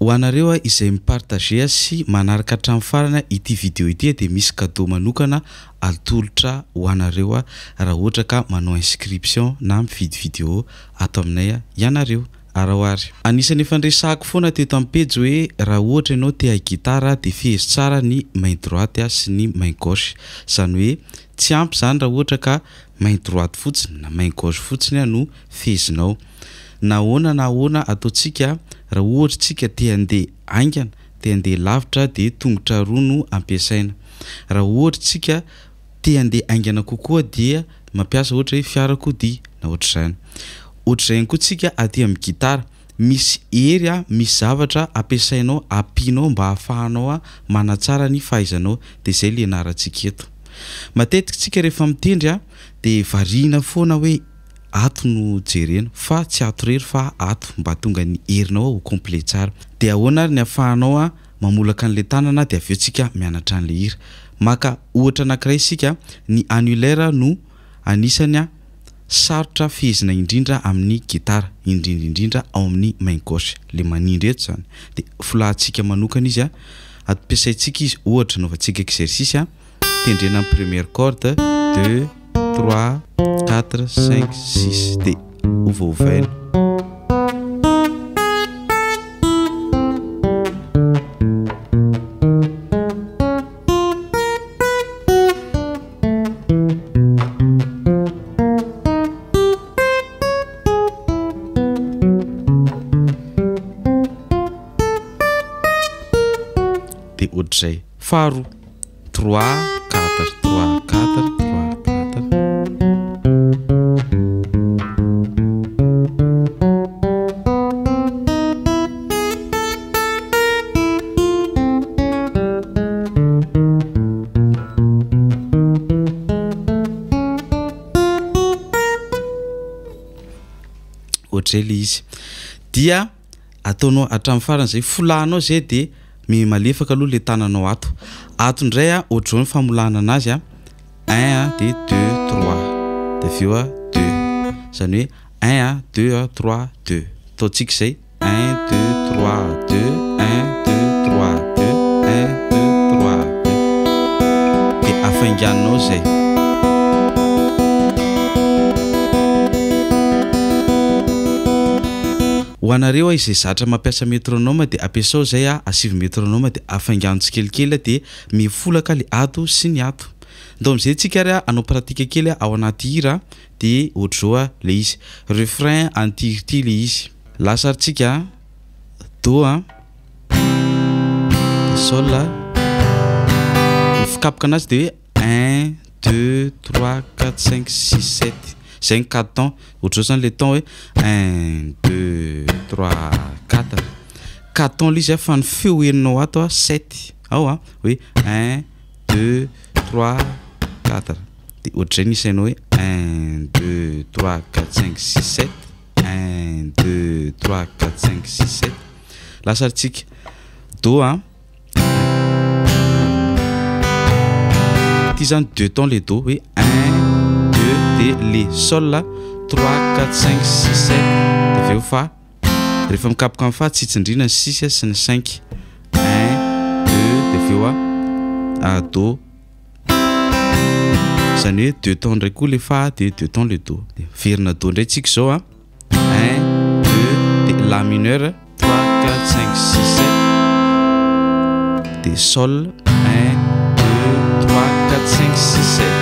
Ho anareo izay mi-partager sy manaraka hatramin'ny farany ity video ity dia misy cadeau manokana atolotra ho anareo raha ohatra ka manao inscription na mividy video ato aminay ianareo. Araho ary. Anisan'ny efa niresahako foana teto amin'ny pejy hoe raha ohatra ianao te hahay gitara dia fehezo tsara ny main droite sy ny main gauche. Izany hoe tsy ampy izany raha ohatra ka main droite fotsiny na main gauche fotsiny no fehezinao. Na ahoana na ahoana ataontsika, raha ohatra tsika te handeha haingana, te handeha lavitra dia tongotra roa no ampiasaina. Raha ohatra tsika te handeha haingana kokoa dia mampiasa ohatra hoe fiarakodia na ohatr'izany. Ohatr'izay ihany koa tsika aty amin'ny gitara, misy hery a, misy zavatra ampiasainao ampianao mba hahafahanao manatsara ny fahaizanao dia izay le ianarantsika eto. Matetika tsika rehefa mitendry a dia variana foana hoe ato no jerena fa tsy ato irery fa ato mba hahatonga ny herinao ho complet tsara. Dia ahoana ary ny ahafahanao mamolaka an'ilay tanana dia avy eo tsika mianatra an'ilay hira. Maka ohatra anankiray isika, ny annulaire no anisany sarotra fehezina indrindra amin'ny gitara, indrindra indrindra ao amin'ny main gauche, le manindry eto zany. Dia folahantsika manokana izy, ampiasaintsika izy ohatra anaovantsika exercice, tendrena ny première corde, deux, trois, quatre, cinq, six, dia ovaovaina. Dia ohatr'izay. Faharoa, trois, quatre, trois, quatre, trois, quatre. Ohatr'izay le izy. Dia ataonao hatramin'ny farany zay, folahanao zay de miha-malefaka aloha le tananao ato. Ato indray a, ohatr'izao ny famolahana anazy a, un a de deux trois, de avy eo a deux, zany hoe un a deux a trois deux, ataontsika izay. Un deux trois deux un deux trois deux un deux trois deux dia afainganao izay. Ho anareo izay zatra mampiasa métronome dia ampiasao izay a, asivo métronome dia afaingano tsikelikely dia mifolaka le ato sy ny ato. Ndao amizay tsika ary hanao pratique kely ao anaty hira dia ohatr'izao le izy. Refrain an'ity hira ity le izy. Lasa ary tsika a, do a, de sol a, ny fikapoka anazy de hoe un, deux, trois, quatre, cinq, six, sept, zay ny quatre temps, ohatr'izao zany le temps hoe un, deux, trois, quatre, quatre temps le izy a fa ny feo henonao ato a sept ao a, hoe un, deux, trois, quatre, de ohatr'izay ny isainao hoe un, deux, trois, quatre, cinq, six, sept. Un, deux, trois, quatre, cinq, six, sept. Lasa ary tsika. Do a. Ity zany deux temps le do hoe un, deux de le sol a, trois, quatre, cinq, six, sept. De avy eo fa. Rehefa mikapoka amin'ny fa tsy tsindriana ny six sy ny cinq. Un, deux, de avy eo a do. Izany hoe deux temps indray koa le fa dia deux temps le do. Dia miverina do indray tsika izao a. Un, deux, dia la mineur, trois, quatre, cinq, six, sept. Dia sol, un, deux, trois, quatre, cinq, six, sept.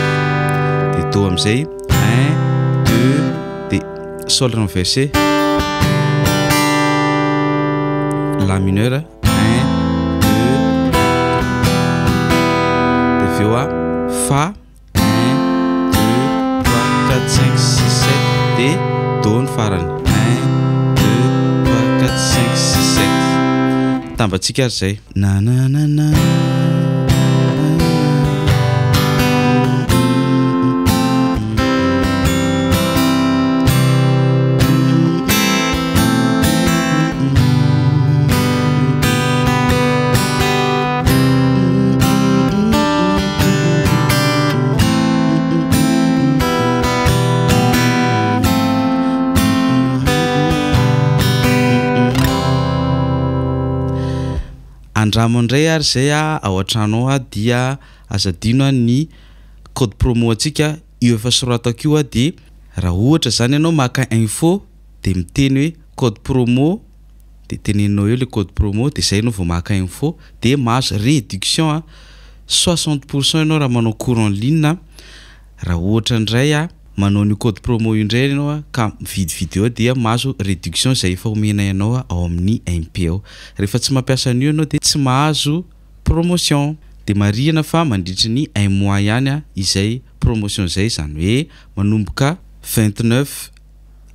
Dia do amin'izay, un, deux, dia sol renversé, la mineur. Un, deux, de avy eo a fa, un, deux, trois, quatre, cinq, six, sept, de do ny farany, un, deux, trois, quatre, cinq, six, sept. Tambatsika ary zay. Na na na na. Andramo indray ary zay a ao an-trano ao a, dia aza adino a ny code promo antsika io efa soratako io a, de raha ohatra zany ianao maka info de miteny hoe code promo, de teneninao eo le code promo, de zay anao vao maka info de mahazo réduction a 60% ianao raha manao cours en ligne. Raha ohatra indray a manao an'io code promo io indray ianao a ka mividy vidéo, dia mahazo réduction zay efa omenay anao a ao amin'ny MP ao. Rehefa tsy mampiasa an'io ianao de tsy mahazo promotion. De marihana fa mandritry ny un mois ihany a izay promotion zay, zany hoe manomboka 29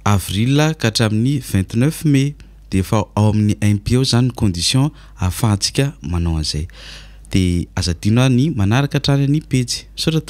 avril ka hatramin'ny 29 mai. De efa ao amin'ny MP ao zany ny condition ahafahantsika manao an'izay. De aza adino a ny manaraka hatrany ny pejy. Misaotra.